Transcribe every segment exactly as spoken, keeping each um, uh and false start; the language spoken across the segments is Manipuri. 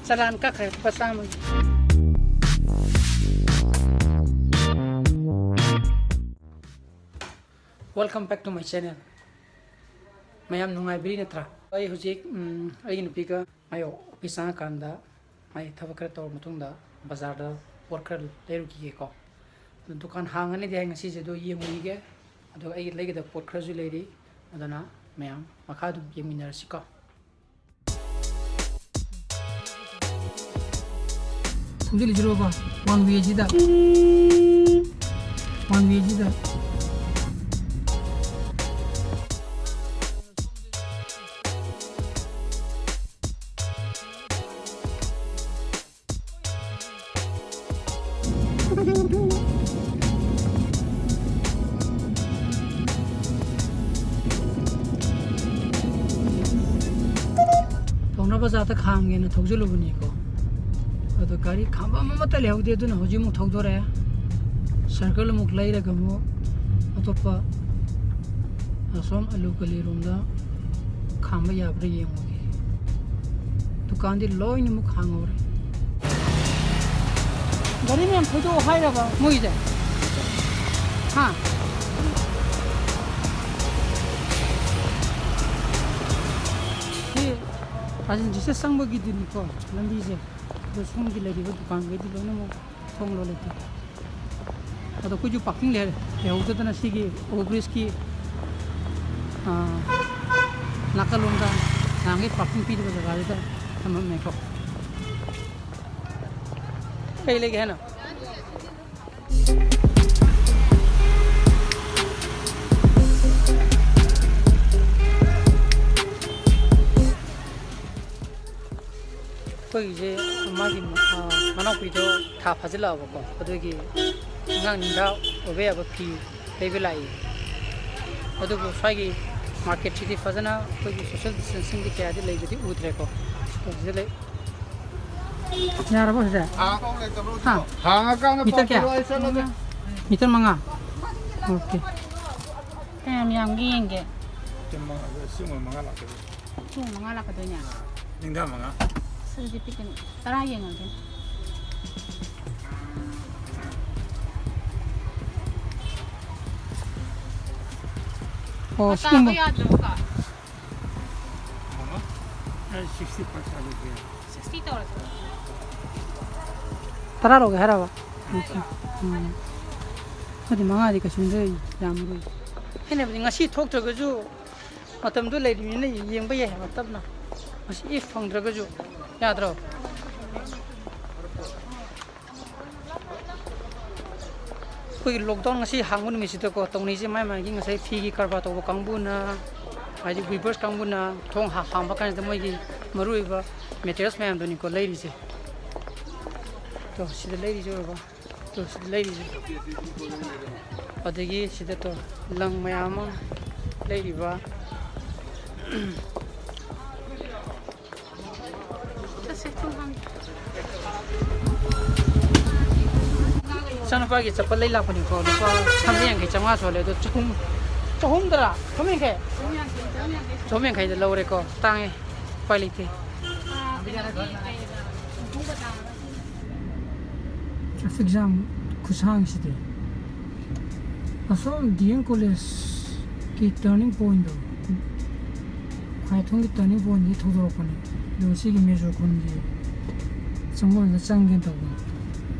ꯆꯂꯥꯟ ꯀꯛꯈ꯭ꯔꯦ ꯂꯨꯄꯥ ꯆꯥꯝꯃꯒꯤ꯫ Welcome back to my channel. ꯃꯌꯥꯝ ꯅꯨꯡꯉꯥꯏꯕꯤꯔꯤ ꯅꯠꯇ꯭ꯔꯥ? ꯑꯩ ꯍꯧꯖꯤꯛ, ꯎꯝ, ꯑꯩꯒꯤ ꯅꯨꯄꯤꯒ ꯃꯥꯏ ꯑꯣꯐꯤꯁ ꯆꯪꯉꯀꯥꯟꯗ ꯃꯥꯏ ꯊꯕꯛ ꯈꯔ ꯇꯧꯔ ꯃꯇꯨꯡꯗ ꯕꯖꯥꯔꯗ ꯄꯣꯠ ꯈꯔ ꯂꯩꯔꯨꯈꯤꯒꯦꯀꯣ꯫ ꯑꯗꯨ ꯗꯨꯀꯥꯟ ꯍꯥꯡꯉꯅꯤꯗꯤ ꯍꯥꯏ ꯉꯁꯤꯁꯦ, ꯑꯗꯣ ꯌꯦꯡꯉꯨꯈꯤꯒꯦ꯫ ꯑꯗꯨꯒ ꯑꯩꯒꯤ ꯂꯩꯒꯗꯕ ꯄꯣꯠ ꯈꯔꯁꯨ ꯂꯩꯔꯤ, ꯑꯗꯨꯅ ꯃꯌꯥꯝ ꯃꯈꯥ ꯑꯗꯨꯝ ꯌꯦꯡꯃꯤꯟꯅꯔꯁꯤꯀꯣ꯫ ꯊꯧꯖꯤꯜꯂꯤꯁꯤꯔꯣꯕ? One way ꯁꯤꯗ, one way ꯁꯤꯗ꯫ ꯄꯥꯎꯅꯥ ꯕꯖꯥꯔꯗ ꯈꯥꯝꯒꯦꯅ ꯊꯧꯖꯤꯜꯂꯨꯕꯅꯤꯀꯣ꯫ ꯑꯗꯣ ꯒꯥꯔꯤ ꯈꯥꯝꯕꯝ ꯑꯃꯠꯇ ꯂꯩꯍꯧꯗꯦ, ꯑꯗꯨꯅ ꯍꯧꯖꯤꯛ ꯑꯃꯨꯛ ꯊꯧꯗꯣꯔꯛꯑꯦ꯫ ꯁꯥꯏꯀꯜ ꯑꯃꯨꯛ ꯂꯩꯔꯒ ꯑꯃꯨꯛ ꯑꯇꯣꯞꯄ ꯑꯁꯣꯝ ꯑꯂꯨ ꯒꯂꯤꯔꯣꯝꯗ ꯈꯥꯝꯕ ꯌꯥꯕ꯭ꯔꯥ ꯌꯦꯡꯉꯨꯒꯦ꯫ ꯗꯨꯀꯥꯟꯗꯤ ꯂꯣꯏꯅꯃꯛ ꯍꯥꯡꯍꯧꯔꯦ꯫ ꯒꯥꯔꯤ ꯃꯌꯥꯝ ꯊꯧꯗꯣꯛꯑꯣ ꯍꯥꯏꯔꯕ ꯃꯣꯏꯁꯦ? ꯍꯥ? ꯁꯤ ꯑꯥꯔꯖꯦꯟꯇꯤꯅꯥ ꯆꯪꯕꯒꯤꯗꯨꯅꯤꯀꯣ ꯂꯝꯕꯤꯁꯦ꯫ ꯑꯗꯣ ꯁꯣꯝꯒꯤ ꯂꯩꯔꯤꯕ ꯗꯨꯀꯥꯟꯈꯩꯗꯤ ꯂꯣꯏꯅꯃꯛ ꯊꯣꯡ ꯂꯣꯜꯂꯦ꯫ ꯑꯗꯣ ꯑꯩꯈꯣꯏꯁꯨ ꯄꯥꯔꯀꯤꯡ ꯂꯩꯍꯧꯗꯗꯅ ꯁꯤꯒꯤ ꯑꯣꯚꯔ ꯕ꯭ꯔꯤꯖꯀꯤ, ꯑꯥ, ꯅꯥꯀꯜꯂꯣꯝꯗ ꯅꯍꯥꯟꯒꯩ ꯄꯥꯔꯀꯤꯡ ꯄꯤꯗꯕ ꯖꯒꯥꯗꯨꯗ ꯊꯝꯃꯝꯃꯦꯀꯣ꯫ ꯀꯩ ꯂꯩꯒꯦ ꯍꯥꯏꯅꯣ? ꯑꯩꯈꯣꯏꯒꯤꯁꯦ ꯃꯥꯒꯤ, ꯑ, ꯃꯅꯥꯎꯄꯤꯗꯣ ꯊꯥ ꯐꯥꯖꯤꯜꯂꯛꯑꯕꯀꯣ, ꯑꯗꯨꯒꯤ ꯑꯉꯥꯡ ꯅꯤꯡꯊꯥ ꯑꯣꯏꯕ ꯌꯥꯕ ꯐꯤ ꯂꯩꯕ ꯂꯥꯛꯏ꯫ ꯑꯗꯨꯕꯨ ꯁ꯭ꯋꯥꯏꯒꯤ ꯃꯥꯔꯀꯦꯠꯁꯤꯗꯤ ꯐꯖꯅ ꯑꯩꯈꯣꯏꯒꯤ ꯁꯣꯁꯦꯜ ꯗꯤꯁꯇꯦꯟꯁꯤꯡꯗꯤ ꯀꯌꯥꯗꯤ ꯂꯩꯕꯗꯤ ꯎꯗ꯭ꯔꯦꯀꯣ꯫ ꯁꯤꯗ ꯂꯩ꯫ ꯌꯥꯔꯕꯣ ꯁꯤꯗ? ꯍꯥ? ꯍꯥꯡꯉꯀꯥꯟꯗ ꯃꯤꯇꯔ ꯄꯥꯎ ꯀꯌꯥ? ꯄꯤꯔꯛꯑꯣ, ꯑꯩ ꯆꯠꯂꯒꯦ꯫ ꯃꯤꯇꯔ ꯃꯉꯥ? ꯑꯣꯀꯦ꯫ ꯀꯌꯥꯝ ꯌꯥꯝꯒꯦ ꯌꯦꯡꯒꯦ꯫ ꯃꯤꯇꯔ ꯃꯉꯥ, ꯁꯤ ꯃꯣꯏ ꯃꯉꯥ ꯂꯥꯛꯀꯗꯣꯏꯅꯦ꯫ ꯁꯤ ꯃꯣꯏ ꯃꯉꯥ ꯂꯥꯛꯀꯗꯣꯏꯅꯦ꯫ ꯅꯤꯡꯊꯥ ꯃꯉꯥ꯫ ꯑꯗꯨꯗꯤ ꯄꯤꯛꯀꯅꯤ꯫ ꯇꯔꯥ ꯌꯦꯡꯉꯒꯦ꯫ ꯑꯣ, ꯁꯤꯒꯨꯝꯕ ꯌꯥꯗ꯭ꯔꯕꯀꯣ? ꯁꯤꯛꯁꯇꯤ ꯇꯧꯔꯁꯦ꯫ ꯇꯔꯥ ꯂꯧꯒꯦ ꯍꯥꯏꯔꯕ? ꯎꯝ꯫ ꯑꯗꯨꯗꯤ ꯃꯉꯥꯗꯤ ꯀꯩꯁꯨꯝꯗ ꯌꯥꯝꯃꯔꯣꯏ꯫ ꯑꯩꯅꯕꯨꯗꯤ ꯉꯁꯤ ꯊꯣꯛꯇ꯭ꯔꯒꯁꯨ ꯃꯇꯝꯗꯣ ꯂꯩꯔꯤꯕꯅꯤꯅ ꯌꯦꯡꯕ ꯌꯥꯏ ꯍꯥꯏꯕ ꯇꯞꯅ꯫ ꯉꯁꯤ if ꯐꯪꯗ꯭ꯔꯒꯁꯨ ꯌꯥꯗ꯭ꯔꯣ? ꯑꯩꯈꯣꯏꯒꯤ lockdown ꯉꯁꯤ ꯍꯥꯡꯕ ꯅꯨꯃꯤꯠꯁꯤꯗꯀꯣ, ꯇꯧꯅꯩꯁꯦ ꯃꯥꯏ ꯃꯥꯏꯒꯤ ꯉꯁꯥꯏ ꯐꯤꯒꯤ ꯀꯔꯕꯥꯔ ꯇꯧꯕ ꯀꯥꯡꯕꯨꯅ, ꯍꯥꯏꯗꯤ weavers ꯀꯥꯡꯕꯨꯅ ꯊꯣꯡ ꯍꯥ-, ꯍꯥꯡꯕ ꯀꯥꯟꯁꯤꯗ ꯃꯣꯏꯒꯤ ꯃꯔꯨꯑꯣꯏꯕ materials ꯃꯌꯥꯝꯗꯨꯅꯤꯀꯣ ꯂꯩꯔꯤꯁꯦ꯫ ꯇꯣ, ꯁꯤꯗ ꯂꯩꯔꯤꯁꯦ ꯎꯔꯕ? ꯇꯣ, ꯁꯤꯗ ꯂꯩꯔꯤꯁꯦ꯫ ꯑꯗꯒꯤ ꯁꯤꯗ ꯇꯣ, ꯂꯪ ꯃꯌꯥꯝ ꯑꯃ ꯂꯩꯔꯤꯕ꯫ ꯆꯠꯁꯦ, ꯊꯣꯡ ꯍꯥꯡꯒꯦ꯫ ꯏꯆꯥꯅꯨꯄꯥꯒꯤ ꯆꯄꯜ ꯂꯩ ꯂꯥꯛꯄꯅꯤꯀꯣ, ꯂꯨꯄꯥ ꯆꯥꯝꯃꯔꯤ ꯌꯥꯡꯈꯩ, ꯆꯥꯝꯃꯉꯥ ꯁꯣꯜꯂꯦ, ꯑꯗꯣ ꯆꯍꯨꯝ, ꯆꯍꯨꯝꯗꯔꯥ? ꯆꯍꯨꯝ ꯌꯥꯡꯈꯩ? ꯆꯍꯨꯝ ꯌꯥꯡꯈꯩꯗ ꯂꯧꯔꯦꯀꯣ, ꯇꯥꯡꯉꯦ, ꯎꯄꯥꯏ ꯂꯩꯇꯦ꯫ Traffic jam ꯈꯨꯁꯥꯡꯁꯤꯗꯤ꯫ ꯑꯁꯣꯝ D M collegeꯀꯤ turning pointꯇꯣ, ꯈ꯭ꯋꯥꯏꯊꯣꯡꯒꯤ turning pointꯇꯒꯤ ꯊꯧꯗꯣꯔꯛꯄꯅꯦ꯫ ꯑꯗꯨꯒ ꯁꯤꯒꯤ ꯃꯦꯖꯣ ꯈꯨꯟꯒꯤ ꯆꯪꯐꯝꯗ ꯆꯪꯒꯦꯅ ꯇꯧꯕꯅꯦ꯫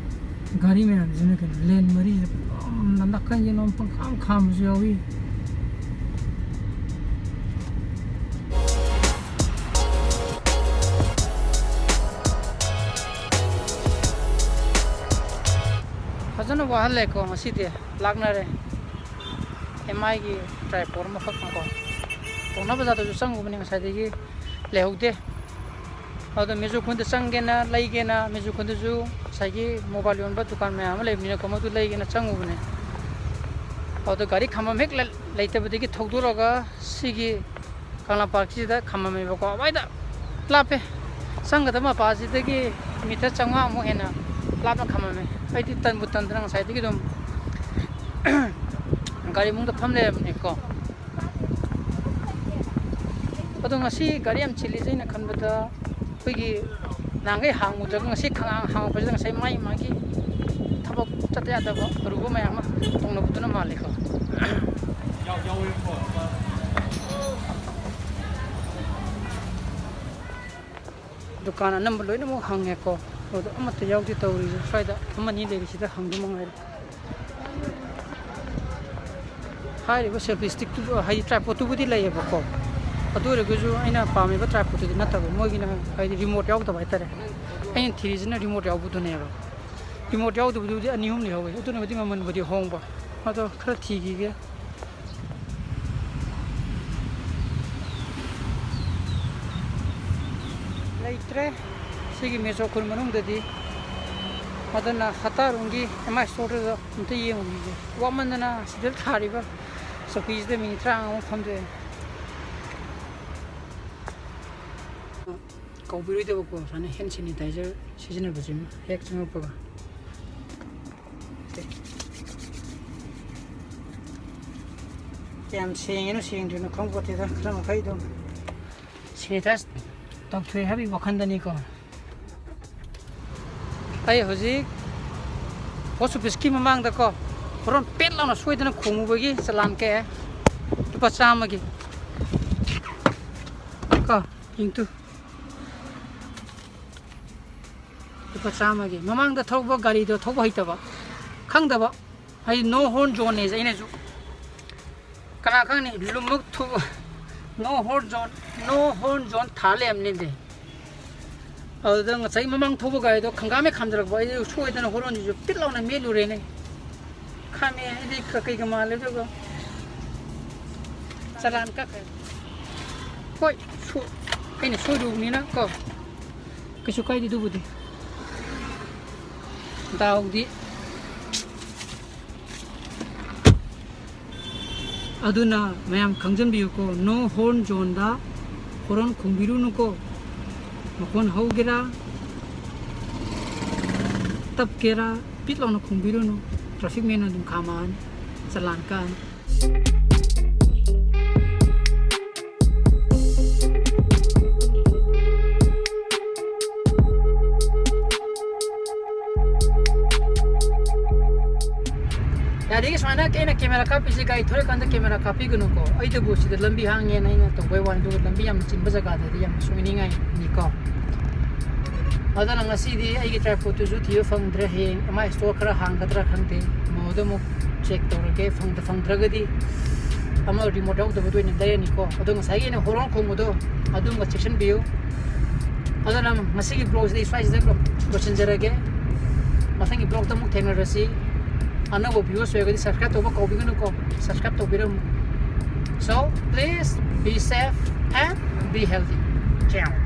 ꯒꯥꯔꯤ ꯃꯌꯥꯝꯁꯤꯅ ꯀꯩꯅꯣ, ꯂꯦꯟ ꯃꯔꯤꯁꯦ ꯄꯨꯡꯈꯥꯝ, ꯅꯥꯀꯟ ꯌꯦꯠꯂꯣꯝ ꯄꯪꯈꯥꯝ ꯈꯥꯝꯕꯁꯨ ꯌꯥꯎꯏ꯫ ꯐꯖꯅ ꯋꯥꯍꯜꯂꯦꯀꯣ ꯉꯁꯤꯗꯤ, ꯂꯥꯛꯅꯔꯦ꯫ M Iꯒꯤ tripod ꯑꯃꯈꯛ ꯀꯣ꯫ ꯄꯥꯎꯅꯥ ꯕꯖꯥꯔꯗꯁꯨ ꯆꯪꯉꯨꯕꯅꯤ, ꯉꯁꯥꯏꯗꯒꯤ ꯂꯩꯍꯧꯗꯦ꯫ ꯑꯗꯣ ꯃꯦꯖꯣ ꯈꯨꯟꯗ ꯆꯪꯒꯦꯅ, ꯂꯩꯒꯦꯅ, ꯃꯦꯖꯣ ꯈꯨꯟꯗꯁꯨ ꯉꯁꯥꯏꯒꯤ mobile ꯌꯣꯟꯕ ꯗꯨꯀꯥꯟ ꯃꯌꯥꯝ ꯑꯃ ꯂꯩꯕꯅꯤꯅꯀꯣ, ꯃꯗꯨ ꯂꯩꯒꯦꯅ ꯆꯪꯉꯨꯕꯅꯦ꯫ ꯑꯗꯣ ꯒꯥꯔꯤ ꯈꯥꯝꯕꯝ ꯍꯦꯛ ꯂꯩ-, ꯂꯩꯇꯕꯗꯒꯤ ꯊꯧꯗꯣꯔꯛꯑꯒ ꯁꯤꯒꯤ ꯀꯪꯂꯥ ꯄꯥꯔꯛꯁꯤꯗ ꯈꯥꯝꯃꯝꯃꯦꯕꯀꯣ꯫ ꯑꯋꯥꯏꯗ ꯂꯥꯞꯄꯦ, ꯆꯪꯒꯗꯕ ꯃꯄꯥꯁꯤꯗꯒꯤ meter ꯆꯥꯝꯃꯉꯥꯃꯨꯛ ꯍꯦꯟꯅ ꯂꯥꯞꯅ ꯈꯥꯝꯃꯝꯃꯦ꯫ ꯑꯩꯗꯤ ꯇꯟꯕꯨ ꯇꯟꯗꯅ ꯉꯁꯥꯏꯗꯒꯤ ꯑꯗꯨꯝ ꯒꯥꯔꯤ ꯃꯅꯨꯡꯗ ꯐꯝ ꯂꯩꯔꯕꯅꯤꯀꯣ꯫ ꯑꯗꯣ ꯉꯁꯤ ꯒꯥꯔꯤ ꯌꯥꯝ ꯆꯤꯜꯂꯤꯁꯦ ꯑꯩꯅ ꯈꯟꯕꯗ ꯑꯩꯈꯣꯏꯒꯤ ꯅꯍꯥꯟꯈꯩ ꯍꯥꯡꯉꯨꯗ꯭ꯔꯒ ꯉꯁꯤ ꯈꯪꯍꯥꯡ ꯍꯥꯡꯉꯛꯄꯁꯤꯗ ꯉꯁꯥꯏ ꯃꯥꯏ ꯃꯥꯒꯤ ꯊꯕꯛ ꯆꯠꯇ ꯌꯥꯗꯕ ꯑꯔꯨꯕ ꯃꯌꯥꯝ ꯑꯃ ꯇꯧꯅꯕꯗꯨꯅ ꯃꯥꯜꯂꯤꯀꯣ꯫ ꯗꯨꯀꯥꯟ ꯑꯅꯝꯕ ꯂꯣꯏꯅꯃꯛ ꯍꯪꯉꯦꯀꯣ꯫ ꯑꯗꯣ ꯑꯃꯠꯇ ꯌꯥꯎꯗꯦ ꯇꯧꯔꯤꯁꯦ꯫ ꯁ꯭ꯋꯥꯏꯗ ꯑꯃꯅꯤ ꯂꯩꯔꯤꯁꯤꯗ ꯍꯪꯕ ꯃꯉꯥꯏꯔꯦ꯫ ꯍꯥꯏꯔꯤꯕ ꯁꯦꯜꯐꯤ ꯁ꯭ꯇꯤꯛꯇꯨꯕꯨ, ꯍꯥꯏꯗꯤ ꯇ꯭ꯔꯥꯏꯄꯣꯠꯇꯨꯕꯨꯗꯤ ꯂꯩꯌꯦꯕꯀꯣ, ꯑꯗꯨ ꯑꯣꯏꯔꯒꯁꯨ ꯑꯩꯅ ꯄꯥꯝꯃꯤꯕ ꯇ꯭ꯔꯥꯏꯄꯣꯠꯇꯨꯗꯤ ꯅꯠꯇꯕ, ꯃꯣꯏꯒꯤꯅ ꯍꯥꯏꯗꯤ ꯔꯤꯃꯣꯠ ꯌꯥꯎꯗꯕ ꯍꯥꯏꯇꯥꯔꯦ꯫ ꯑꯩꯅ ꯊꯤꯔꯤꯁꯤꯅ ꯔꯤꯃꯣꯠ ꯌꯥꯎꯕꯗꯨꯅꯦꯕ꯫ ꯔꯤꯃꯣꯠ ꯌꯥꯎꯗꯕꯗꯨꯕꯨꯗꯤ ꯑꯅꯤ ꯑꯍꯨꯝ ꯂꯩꯍꯧꯋꯦ, ꯑꯗꯨꯅꯕꯨꯗꯤ ꯃꯃꯜꯕꯨꯗꯤ ꯍꯣꯡꯕ꯫ ꯑꯗꯣ ꯈꯔ ꯊꯤꯈꯤꯒꯦ꯫ ꯂꯩꯇ꯭ꯔꯦ ꯁꯤꯒꯤ ꯃꯦꯆꯣ ꯈꯨꯜ ꯃꯅꯨꯡꯗꯗꯤ꯫ ꯑꯗꯨꯅ ꯍꯠꯇꯥꯔꯣꯝꯒꯤ ꯑꯦꯝ ꯑꯥꯏ ꯁ꯭ꯇꯣꯔꯗꯨꯗ ꯑꯝꯇ ꯌꯦꯡꯉꯨꯈꯤꯒꯦ꯫ ꯋꯥꯃꯟꯗꯅ ꯁꯤꯗ ꯊꯥꯔꯤꯕ ꯆꯧꯀꯤꯁꯤꯗ ꯃꯤꯅꯤꯠ ꯇꯔꯥꯃꯉꯥꯃꯨꯛ ꯐꯝꯗꯣꯛꯑꯦ꯫ ꯀꯧꯕꯤꯔꯣꯏꯗꯕꯀꯣ, ꯁꯨꯃꯥꯏꯅ ꯍꯦꯟ ꯁꯦꯅꯤꯇꯥꯏꯖꯔ ꯁꯤꯖꯤꯟꯅꯕꯁꯤꯃ ꯍꯦꯛ ꯆꯪꯉꯛꯄꯒ꯫ ꯀꯌꯥꯝ ꯁꯦꯡꯉꯤꯅꯣ ꯁꯦꯡꯗ꯭ꯔꯤꯅꯣ ꯈꯪꯄꯣꯠꯇꯦꯗ, ꯈꯔ ꯃꯈꯩ ꯑꯗꯨꯝ ꯁꯦꯅꯤꯇꯥꯏꯖ ꯇꯧꯊꯣꯛꯑꯦ ꯍꯥꯏꯕꯒꯤ ꯋꯥꯈꯟꯗꯅꯤꯀꯣ꯫ ꯑꯩ ꯍꯧꯖꯤꯛ ꯄꯣꯁ ꯑꯣꯐꯤꯁꯀꯤ ꯃꯃꯥꯡꯗꯀꯣ, ꯍꯣꯔꯣꯟ ꯄꯦꯠ ꯂꯥꯎꯅ ꯁꯣꯏꯗꯅ ꯈꯣꯡꯉꯨꯕꯒꯤ ꯆꯂꯥꯟ ꯀꯛꯑꯦ, ꯂꯨꯄꯥ ꯆꯥꯝꯃꯒꯤ꯫ ꯀꯣ, ꯌꯦꯡꯇꯨ꯫ ꯂꯨꯄꯥ ꯆꯥꯝꯃꯒꯤ꯫ ꯃꯃꯥꯡꯗ ꯊꯧꯕ ꯒꯥꯔꯤꯗꯣ ꯊꯧꯕ ꯍꯩꯇꯕ, ꯈꯪꯗꯕ꯫ ꯍꯥꯏꯗꯤ no horn zoneꯅꯦꯁꯦ ꯑꯩꯅꯁꯨ꯫ ꯀꯅꯥ ꯈꯪꯅꯤ, ꯂꯨꯝꯃꯛ ꯊꯨꯕ꯫ No horn zone, no horn zone ꯊꯥ ꯂꯩꯔꯝꯅꯤꯅꯦ꯫ ꯑꯗꯨꯗ ꯉꯁꯥꯏ ꯃꯃꯥꯡ ꯊꯧꯕ ꯒꯥꯔꯤꯗꯣ ꯈꯪꯒꯥꯃꯦ ꯈꯥꯝꯖꯜꯂꯛꯄ, ꯑꯩ ꯁꯣꯏꯗꯅ ꯍꯣꯔꯣꯟꯁꯤꯁꯨ ꯄꯤꯠ ꯂꯥꯎꯅ ꯃꯦꯠꯂꯨꯔꯦꯅꯦ꯫ ꯈꯥꯝꯃꯦ, ꯑꯩꯗꯤ ꯀ-, ꯀꯩꯒ ꯃꯥꯜꯂꯦ, ꯑꯗꯨꯒ ꯆꯂꯥꯟ ꯀꯛꯈ꯭ꯔꯦ꯫ ꯍꯣꯏ, ꯁꯣ-, ꯑꯩꯅ ꯁꯣꯏꯔꯨꯕꯅꯤꯅ ꯀꯣ, ꯀꯩꯁꯨ ꯀꯥꯏꯗꯦ ꯑꯗꯨꯕꯨꯗꯤ꯫ ꯗꯥꯎꯗꯤ꯫ ꯑꯗꯨꯅ ꯃꯌꯥꯝ ꯈꯪꯖꯟꯕꯤꯌꯨꯀꯣ, no horn zoneꯗ ꯍꯣꯔꯣꯟ ꯈꯣꯡꯕꯤꯔꯨꯅꯨꯀꯣ꯫ ꯃꯈꯣꯟ ꯍꯧꯒꯦꯔꯥ, ꯇꯞꯀꯦꯔꯥ, ꯄꯤꯠ ꯂꯥꯎꯅ ꯈꯣꯡꯕꯤꯔꯨꯅꯨ꯫ Traffic manꯅ ꯑꯗꯨꯝ ꯈꯥꯝꯃꯛꯑꯅꯤ, ꯆꯂꯥꯟ ꯀꯛꯑꯅꯤ꯫ ꯌꯥꯔꯤꯒꯩ ꯁꯨꯃꯥꯏꯅ ꯑꯩꯅ ꯀꯦꯃꯦꯔꯥ ꯀꯥꯞꯄꯤꯁꯦ ꯒꯥꯔꯤ ꯊꯧꯔꯀꯥꯟꯗ ꯀꯦꯃꯦꯔꯥ ꯀꯥꯞꯄꯤꯒꯅꯨꯀꯣ꯫ ꯑꯩꯗꯕꯨ ꯁꯤꯗ ꯂꯝꯕꯤ ꯍꯥꯡꯉꯦꯅ ꯑꯩꯅ ꯇꯧꯕꯩ ꯋꯥꯅꯤ, ꯑꯗꯨꯒ ꯂꯝꯕꯤ ꯌꯥꯝꯅ ꯆꯤꯟꯕ ꯖꯒꯥꯗꯗꯤ ꯌꯥꯝꯅ ꯁꯣꯏꯅꯤꯡꯉꯥꯏꯅꯤꯀꯣ꯫ ꯑꯗꯨꯅ ꯉꯁꯤꯗꯤ ꯑꯩꯒꯤ ꯇ꯭ꯔꯥꯏꯄꯣꯠꯇꯨꯁꯨ ꯊꯤꯕ ꯐꯪꯗ꯭ꯔꯦ꯫ ꯍꯌꯦꯡ ꯑꯃ ꯁ꯭ꯇꯣꯔ ꯈꯔ ꯍꯥꯡꯒꯗ꯭ꯔꯥ ꯈꯪꯗꯦ, ꯃꯣꯗ ꯑꯃꯨꯛ ꯆꯦꯛ ꯇꯧꯔꯒꯦ꯫ ꯐꯪꯗ ꯐꯪꯗ꯭ꯔꯒꯗꯤ ꯑꯃ ꯔꯤꯃꯣꯠ ꯌꯥꯎꯗꯕꯗꯣ ꯑꯣꯏꯅ ꯂꯩꯔꯅꯤꯀꯣ꯫ ꯑꯗꯣ ꯉꯁꯥꯏꯒꯤ ꯑꯩꯅ ꯍꯣꯔꯣꯟ ꯈꯣꯡꯕꯗꯣ ꯑꯗꯨꯝꯕ ꯆꯦꯛꯁꯤꯟꯕꯤꯌꯨ꯫ ꯑꯗꯨꯅ ꯉꯁꯤꯒꯤ ꯕ꯭ꯂꯣꯒꯁꯤꯗꯤ ꯁ꯭ꯋꯥꯏꯁꯤꯗ ꯂꯣꯏꯁꯤꯟꯖꯔꯒꯦ꯫ ꯃꯊꯪꯒꯤ ꯕ꯭ꯂꯣꯒꯇ ꯑꯃꯨꯛ ꯊꯦꯡꯅꯔꯁꯤ꯫ ꯑꯅꯧꯕ ꯚ꯭ꯌꯨꯋꯔꯁ ꯑꯣꯏꯔꯒꯗꯤ ꯁꯕꯁꯀ꯭ꯔꯥꯏꯕ ꯇꯧꯕ ꯀꯥꯎꯕꯤꯒꯅꯨꯀꯣ꯫ Subscribe ꯇꯧꯕꯤꯔꯝꯃꯨ꯫ So please be safe and be healthy. Ciao.